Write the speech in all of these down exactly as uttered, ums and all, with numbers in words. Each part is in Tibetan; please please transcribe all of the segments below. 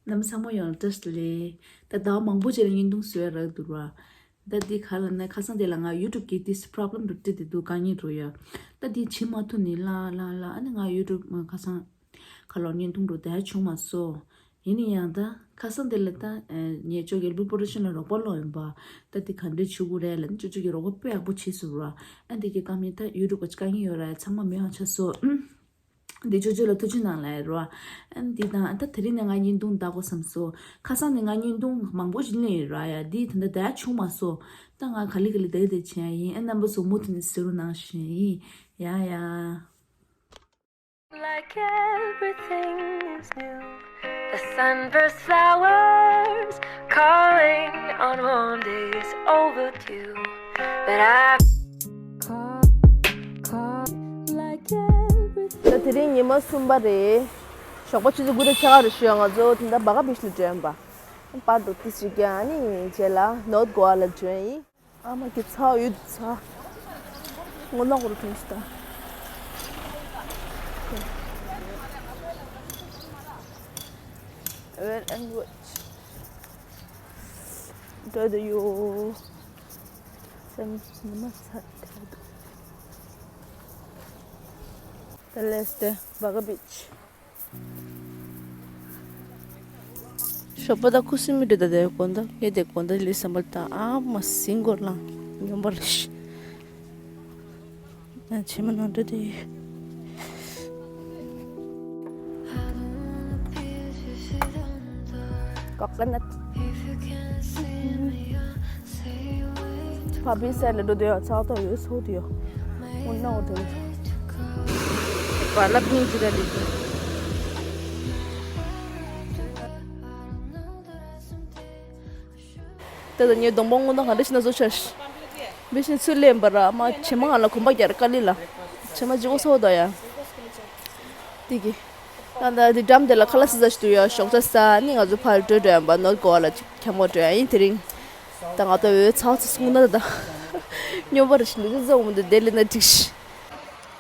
རྣམ་པ་ཚང་མ་ཡོང་བཀྲ་ཤིས་བདེ་ལེགས། ད་ཟླ་བ་མང་པོ་རྗེས་ལ་བརྙན་ཐུང་བཟོས་རག་འདུག་ར། ད་འདི་ག་ལ་ན་ཁ་སང་དེ་ལ་ང་ཡུ་ཊུབ་གི་ཏིས་པྲོབ་ལེམ་རུ་འདྲི་དེ་འདུག་དཀའ་ངལ་རུ་ཡ། ད་འདི་བྱེད་མ་ཐུབ་ནི་ལ་ལ་ལ། ཨ་ནི་ང་ཡུ་ཊུབ་ཁ་སང་ག་ལོ་བརྙན་ཐུང་རུ་དེ་བྱུང་མ་སོང་། ཡིན་ནི་ཡང་ད་ཁ་སང་དེ་ལ་ད་ངས་ཅོ་གེལ་པུ་པོ་རོ་ཤན་ལ་རོགས་པ་ལོག་ཡིན་པ། ད་འདི་ག་འདྲས་བྱེད་དགོས་རེད་ལ་ནི་ཅོ་ཅོ་གི་རོགས་པ་དཔེ་ཡག་པོ་བྱས་སོང་ར། ཨ་འདི་གི་ཀ་མི་ད་ཡུ་ཊུབ་ག་ཅི་དཀའ་ངལ་ཡོད་ར་ཡ་ཚང་མ་མི་ཡང་ཆ་སོང་། འདི་ཅོ་ཅོ་ལ་ཐུགས་རྗེ་གནང་ལབ་རོ། ཨ་འདི་དང་ཨ་ད་དེ་རིང་ནས་ང་བརྙན་ཐུང་ལྟ་དགོས་བསམ་སོང་། ཁ་སང་ནས་ང་བརྙན་ཐུང་མང་པོ་ཞིག་ལེན་ཡོད་ར་ཡ། འདི་ད་ལྟ་ད་བྱུང་མ་སོང་། ད་ང་ག་ལེ་ག་ལེ་བདེ་བདེ་བྱེད་ཡ་ཡིན། ཨ་རྣམ་པ་ཚོ་མུ་མཐུད་ནས་གཟིགས་རོགས་གནང་ཞུ་ཡ་ཡིན། ཡ་ཡ། Like everything is new, the sunburst flowers calling on warm days overdue. But I call, call like everything. ད་དེ་རིང་ཉི་མ་གསུམ་པ་རེད། ཞོགས་པ་ཆུ་ཚོད་དགུ་དང་ཕྱེད་ཀ་རེ་ཞུ་ཡ། ང་ཚོ་དེ་འདྲ་བ་ག་བིཆ་ལ་འགྲོ་ཡིན་པ། པར་འགྲོ་ཏི་ཞིག་ཀྱང་ནི་རྗེས་ལ་ནོར་ཐ་གོ་ཝ་ལ་འགྲོ་ཡིན། ཨ་མ་གི་ཚ་ཡོད་ཚ། ངོ་ནག་རུ་ཐོན་སྟ། Where and what? འགྲོ་དུ་ཡོ། སེམས་ཉི་མ་ཚ་ཐལ་འདུག་ད་ལེས་ཏེ་བ་ག་བིཆ། ཞོགས་པ་ད་ཁུ་སིམ་མེར་འགྲོ་ད་དེ་དགོང་དག་ངས་དེ་དགོང་དག་ལུས་བསམ་པར་ད་ཨ་མ་སིང་གོར་ལང་སྙོམས་པར་ལ་ཤི། ང་ཆེ་མ་ནང་འགྲོ་དེ་ཡོད། ཀོ་ཀོ་ནཊ། ཕ་བི་སེ་ལ་འགྲོ་དུས་ཡང་ཚགས་ཐོག་ཡོད་ཚོགས་དུས་ཡང་དངོས་གནས་འོ་དེ་བ་ལབ་ཉིན་ཅི་ར་ལི་ཀི། ད་ད་ངའི་གདོང་པ་དངོས་གནས་ག་འདྲ་ཞིག་ན་བཟོ་ཆ་ཤི། བི་ཤིན་ཚུར་ལེན་པ་ར་མ་ཆེ་མ་ང་ལ་གོམ་པ་རྒྱག་དཀའ་ལི་ལ། ཆེ་མ་ཇི་གོ་སོ་དོ་ཡ། དེ་གི། ད་ད་དེ་འགྲམ་དེ་ལ་ཁ་ལག་ཟ་ཟ་ཞིག་འདུག་ཡ། ཞོགས་ཇ་ཟ་ནི་ང་ཚོ་ཕར་འགྲོ་འགྲོ་ཡ་པ་ནོར་ཐ་གོ་ཝ་ལ་ཁྱམས་མོ་འགྲོ་ཡ་ཡིན་དེ་རིང་། ད་ང་ད་འོད་ཚ་ཚ་སོང་ན་ད། སྙོམས་པར་ཞིག་འདུག་ཟོག་མི་འདུག་དེ་ལས་ན་འགྲིག་ཤི།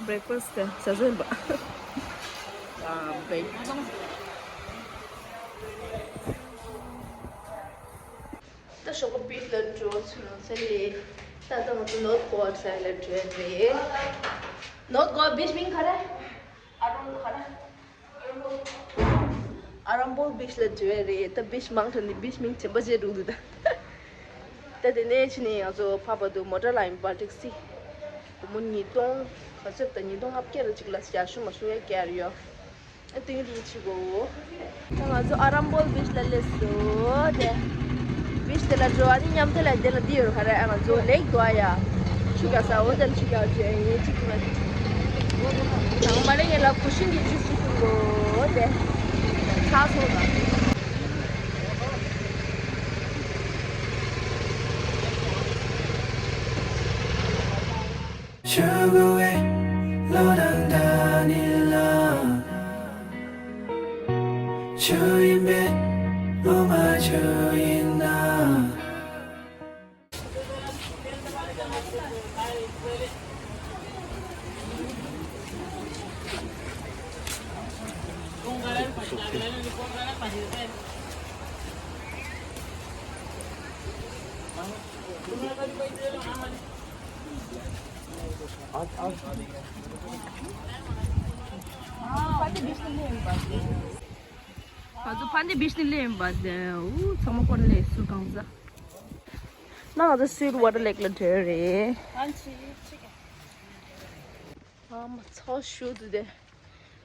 བྷི་རེག་ཕ་སི་ཊི་ཟ་ཟོན་པ། ཨ་བྷི་རེག་ད་ཞོགས་པ་བིཆ་ལ་འགྲོ་ཚུལ་ལ་ཚེ་ལས། ད་ད་ང་ཚོ་ནོར་ཐ་གོ་ཝ་ས་ལ་འགྲོ་རེད། ནོར་ཐ་གོ་ཝ་བིཆ་མིང་ག་རེ། ཨ་རོང་ག་རེ། ཨ་རམ་བོལ་བིཆ་ལ་འགྲོ་རེད། ད་བིཆ་མང་དྲགས་ནི་བིཆ་མིང་ཆེན་པོ་བརྗེ་འགྲོ་འདུག་ད། ད་དེ་ནས་ཕྱིན་ནས་ང་ཚོ་ཕ་བ་དུ་མོ་ཊ་ལ་ཡིན་པ་ཊེག་སི། སྒོར་མོ་ཉིས་སྟོང་ག་ཚོད་ད་ཉིས་སྟོང་ལྔ་བརྒྱ་རེ་གཅིག་ལ་བརྒྱ་ཤུ་མ་ཤུ་ཡ་བརྒྱ་རེ་ཡོད། ཨ་ཏིང་ཏིང་ཆི་གོ། ད་ང་ཚོ་ཨ་རམ་བོལ་བིཆ་ལ་སླེབས་སོང་། དེ་བིཆ་དེ་ལ་འགྲོ་བ་ནི་མཉམ་དུ་ལ་དེ་ལ་འདི་ཡོད་ར་ཁ་ར། ཨ་ང་ཚོ་ལེག་འདུག་ཨ་ཡ། ཆུ་རྒྱག་ས་འོ་དེ་ལ་ཆུ་རྒྱག་བྱས་ཡིན་གཅིག་ཏུ་ང་། དང་མ་རེ་ངེད་ལ་གུ་ཤིན་གྱི་ཆུ་ཞིག་འཐུང་གོ་དེ། ཚ་སོང་ད། ཆུ་བོའི་ལོ་དང་ད་ནི་ལ། ཆུ་ཡིན་པས་ལོ་མ་ཆུ་ཡིན་ན། ང་ཚོ་ཕ་ནི་བིཆ་ནི་ལེན་པ་དེ། འུ་ཚང་མ་ཁོ་ནི་ལས་སུ་གང་ཟ། ན་ང་ཚོ་སུའིཊ་ཝ་ཊར་ལེག་ལ་འགྲོ་རེད། ཨ་མ་ཚོ་ཞུ་དུ་དེ།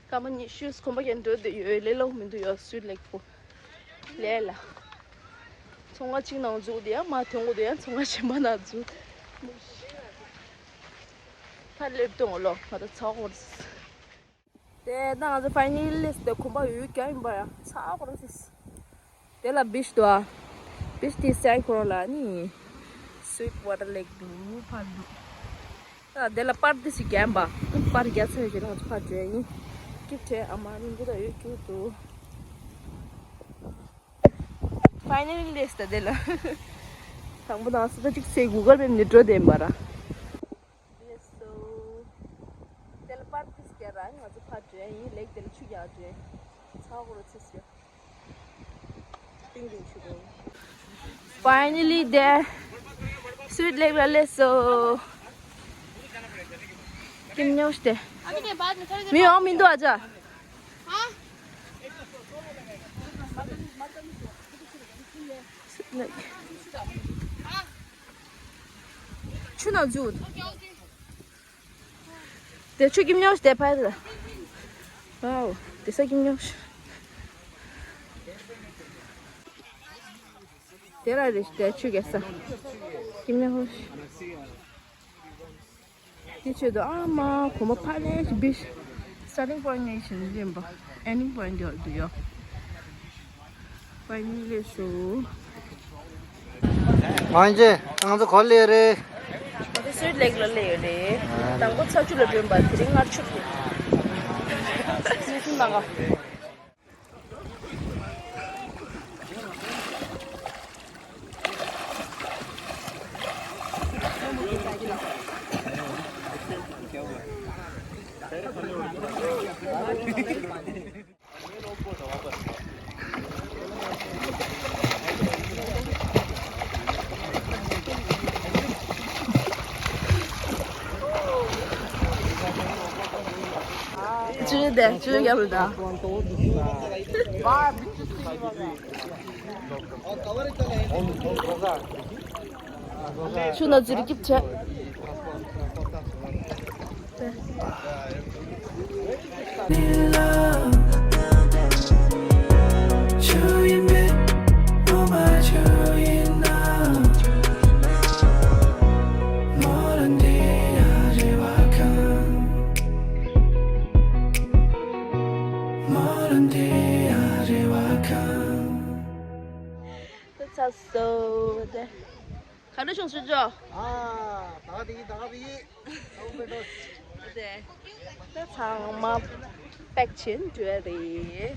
སྐར་མ་ཉི་ཤུ་གོམ་པ་རྒྱག་འགྲོ་དུ་ཡོད། ལས་སླ་པོ་མི་འདུག་ཡོད་སུའིཊ་ལེག་པོ། ལས་ལ། ཚོང་ཁང་གཅིག་ནང་འཛུལ་དུ་ཡ་མ་ཐོན་གོ་དུ་ཡ་ཚོང་ཁང་གཞན་པ་ནང་འཛུལ། ཕར་སླེབས་དུས་ལོ་ང་ད་ཚ་ཁོ་རེད། དེ་ད་ང་ཚོ་ཕའི་ནལ་ལི་དེ་གོམ་པ་ཡོད་ཀྱང་ཡིན་པ་ཡ་ཚ་ཁོ་རེད། དེ་ལ་བིཆ་འདུག་ཨ། བིཆ་དེ་སའི་ཁོ་ལ་ནི་སུའིཊ་ཝ་ཊར་ལེག་འདུག་ཕར་འདུག་ཨ་དེ་ལ་པར་དེ་ཞིག་བརྒྱབ་པ། པར་བརྒྱབ་ཚར་རྗེས་ང་ཚོ་ཕར་འགྲོ་ཡ་ཡིན། ཀིབ་བྱས་ཨ་མ་རིང་པོ་ད་ཡོད་ཀྱི་འདུག་ཕའི་ནལ་ལི་དེ་ལ། དང་པོ་དང་སུ་ད་ཅིག་སེ་གུ་གལ་མེབ་ནས་འགྲོ་བསྡད་པ་ར། ལེགས་སོ། དེ་ལ་པར་ཏིས་རྒྱ་ར་ང་ཚོ་ཕར་འགྲོ་ཡ་ཡིན། ལེགས་དེ་ལ་ཆུ་རྒྱག་འགྲོ་ཡ། ཚ་གོ་རོ་ཚེས་ཡོད། Finally there. Sweet Lake ལ་སླེབས་སོང་། ཀིམ་ཉོ་སྟེ། अभी नहीं, बाद में, थोड़ी देर མི་ཡོང་མི་འདུག་ཨ་ཅག हाँ। Sweet Lake. ཆུ་ནང་འཛུལ། དེ་ཆུ་ཀིམ་ཉོ་སྟེ་ཕར་ལ། ཝའོ། དེ་ས་ཀིམ་ཉོ་ཤ། དེ་ར་རེད་དེ་ཆུ་གེ་ས། ཀིམ་ཉོ་ཤ། དེ་ཆུ་དུ་ཨ་མ་གོ་མ་ཕ་ལེ་ཤི་བིཤ། Starting point ནས་ཤིན་ཅིན་པ། Ending point དུ་ཡོད། Finally སོ། ང་ཚོ་ང་ཚོ་ག་པར་སླེབས་རེད། ང་ཚོ་སུའིཊ་ལེག་ལ་སླེབས་ཡོད་རེད། དང་པོ་ཚ་ཆུ་ལ་སྒྲོན་པ་དེ་རིང་སྔ་ཕྱི་རེད། ཉི་ཤུ་ནང་ག་ཅི་རེད་དེ། ཅི་རེད་ཡག་རེད་ད། ཆུ་ནང་འཛུལ་སྐྱིད་བྱས། ཚ་སོ་དེ། ག་འདྲ་བྱུང་སོང་ཅོ། ཨ། ད་ག་དེ་ཡིན་ད་ག་དེ་ཡིན། ཨོ་པེ་ཏོ། དེ། ད་ཚང་མ་པེག་ཆེན་འགྲོ་ཡ་རེད།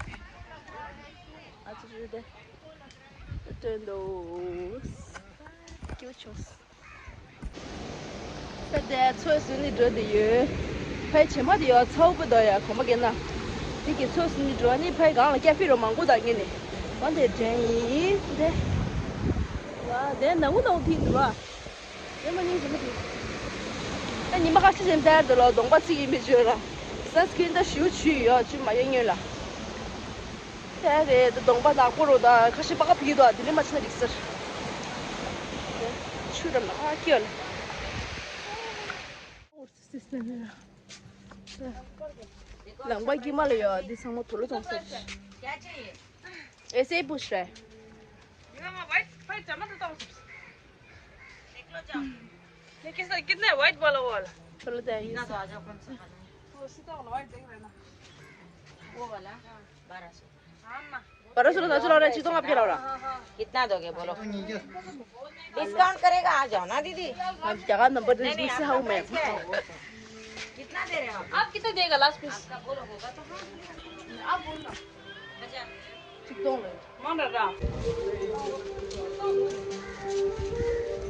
ཨ་ཙི་ཙི་དེ། སྟོན་དོ། སྐྱིད་བྱུང་། ད་དེ་ཚོ་ཟིན་ནི་འགྲོ་དེ་ཡོད། ཕའི་བྱེ་མ་དེ་ཡོད་ཚ་བོ་པོ་དོ་ཡ་གོམ་པ་གན་ན། དེ་གི་ཚོ་ཟིན་ནི་འགྲོ་ནི་ཕའི་གང་ལ་ཀྱ་ཕི་རོ་མང་པོ་དང་ངེ་ནི། འོན་ཏེ་དྲན་ཡིན་དེ། ཝ་དེ་ནང་ངུ་ནང་ཐིག་འདུག་བ། དེ་མ་ཉིན་གྱི་མི་དེ། ད་ཉི་མ་ཁ་ཤས་ཅན་དར་དུ་ལོ་གདོང་པ་ཚིག་ཡིན་པའི་བརྗོད་ལ། སན་སི་ཀྲིན་ད་ཞུ་ཆུ་ཡོད་ཆུ་མ་ཡོད་ཉོས་ལ། དེ་རེད་ད་གདོང་པ་ནག་པོ་རོ་ད་ཁ་ཤས་པ་ཀ་བི་དོ་དེ་ལས་མ་ཆི་ན་རིག་སར། ཆུ་ར་མ་ཧ་ཀྱོ་ལ། ལམ་པ་དཀྱིལ་མ་ལ་ཡོད་འདི་ཚང་མ་དུག་ལོག་བཙོང་ས་རེད། ऐसे ही पूछ रहा है। ये किसने कितने व्हाइट वाला वो वाला? चलो जाइए। वो वाला बारह सौ। बारह सौ ला चलो रे चीतों आपके लाओ। कितना दोगे बोलो? डिस्काउंट करेगा आ जाओ ना दीदी। हाँ जगह नंबर दे इसमें से हाउ मैं। कितना दे रहे हो आप? आप कितना देगा लास्ट पीस? आप बोलो होगा तो हाँ। आप बोल लो।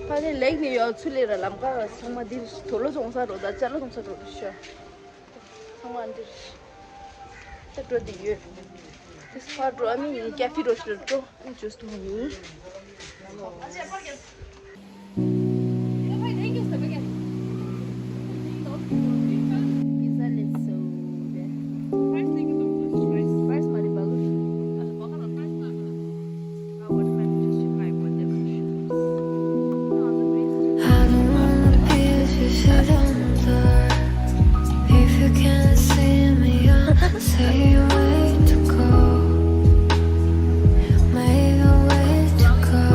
ཕ་ནི་ལེགས་ནི་ཡོད་ཚུལ་ལས་ར་ལམ་ཀ་ཚང་མ་འདིར་དོ་ལོ་བཙོང་ས་རོ་ད་ཅ་ལོ་བཙོང་ས་རོ་ཤ། ཚང་མ་འདིར་ད་འགྲོ་འདི་ཡོད། དེ་ཕར་འགྲོ་ཨ་ནི་ཀ་ཧྥེ་རོ་ཤ་འགྲོ་ཨ་ནི་ཇུས་འཐུང་ནི། I don't wanna be if you sit on the door. If you can't see me, I'll say you way to go. Make a way to go.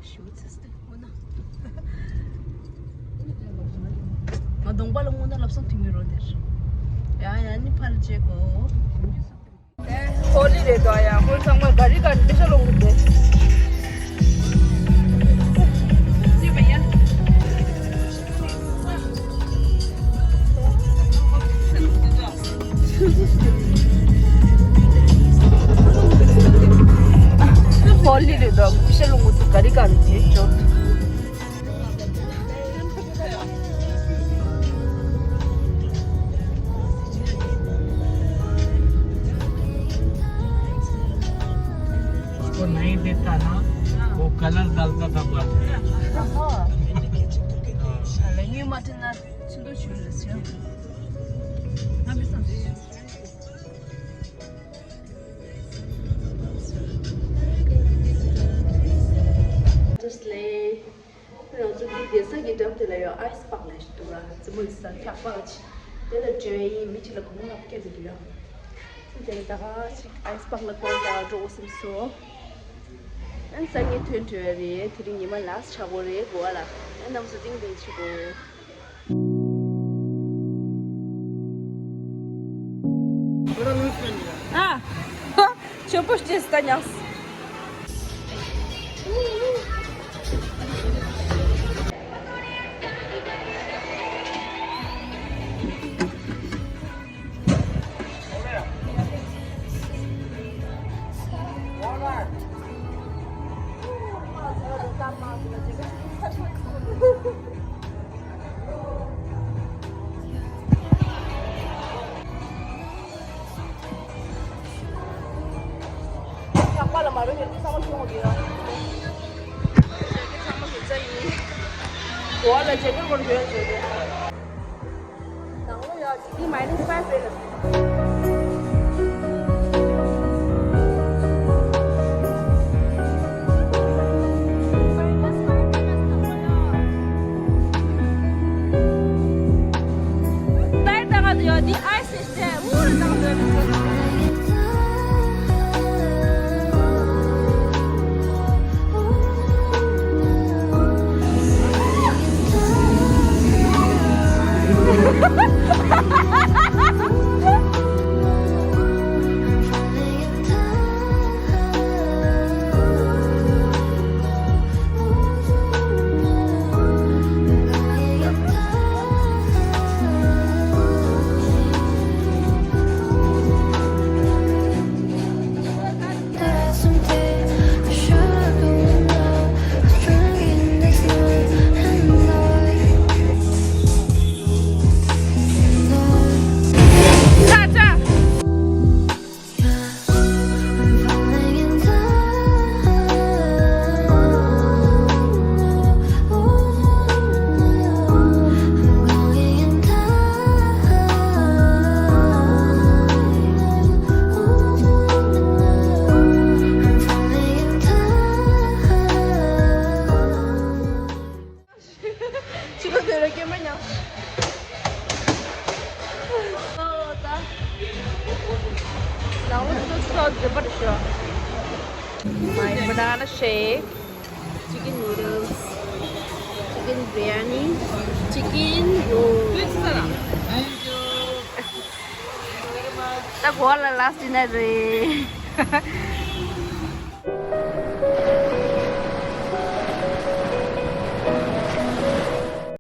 ཞུ་ཚེ་སྟེ་འོ་ན། ང་གདོང་པ་ལ་སྔོན་ན་ལབ་སང་ཐུང་གི་རོ་ནེར། ཡ་ཡ་ནི་ཕལ་ཆེ་གོ། ཧོ་ལི་རེད་དོ་ཡ། ཧོ་ཚང་མ་ག་རི་ག་རི་ཤ་ལོང་གི་དེ། ཧོ་ལི་རེད་དོ། ཤ་ལོང་གི་དེ་ག་རི་ག་རི་དེ་ཅོ། उसको नहीं देता ना, वो कलर डालता था बाद में। हाँ। नहीं, मत ना, सुंदर चुल रहा है। हम भी समझे। Just lay. རང་ཚོ་འདི་བསྡད་ས་གི་འགྲམ་དེ་ལ་ཡོད་ཨའི་སི་པག་ལས་ཤིག་འདུག་ར། རྩེད་མོ་ཡི་ས་འཁྱག་པ་ཅི། དེ་ལ་འགྲོ་ཡི་མི་གཅིག་ལ་གོང་ལ་སྐད་དུ་ཡོད། དེ་ལ་ད་ག་ཅིག་ཨའི་སི་པག་ལ་གོང་ད་འགྲོ་འོ་སེམས་སོ། ཨན་སང་ཉིན་ཐོན་འགྲོ་ཡ་རེད། དེ་རིང་ཉི་མ་ལ་སི་ཆག་པོ་རེད་གོ་བ་ལ། ཨན་རྣམ་ཚོ་ཏིང་ཏིང་ཆི་གོ། ཨ། ཆོས་པོ་སྐྱེས་ད་ཉགས། ཡག་པ་ལ་མ་རུ་ཡོད་ཚང་མ་ཁྱོང་གི་ཡོད། ཚང་མ་གི་རྩ་ཡིན། གོ་བ་ལ་ཇེ་ཀེར་གོར་ཡོད་ཟེར་ཏེ། ནང་ལོ་ཡ་ཇི་ཏི་minus five རེད་ལ། ཕྱི་ལོགས་དེ་རུ་སྐྱེལ་མ་མྱངས། ཨོ་ད། ནང་ལོགས་སུ་ཚོ་འདི་པར་ཤོག My banana shake, chicken noodles, chicken biryani, chicken roll. ད་གོ་ལ་last dinner རེད།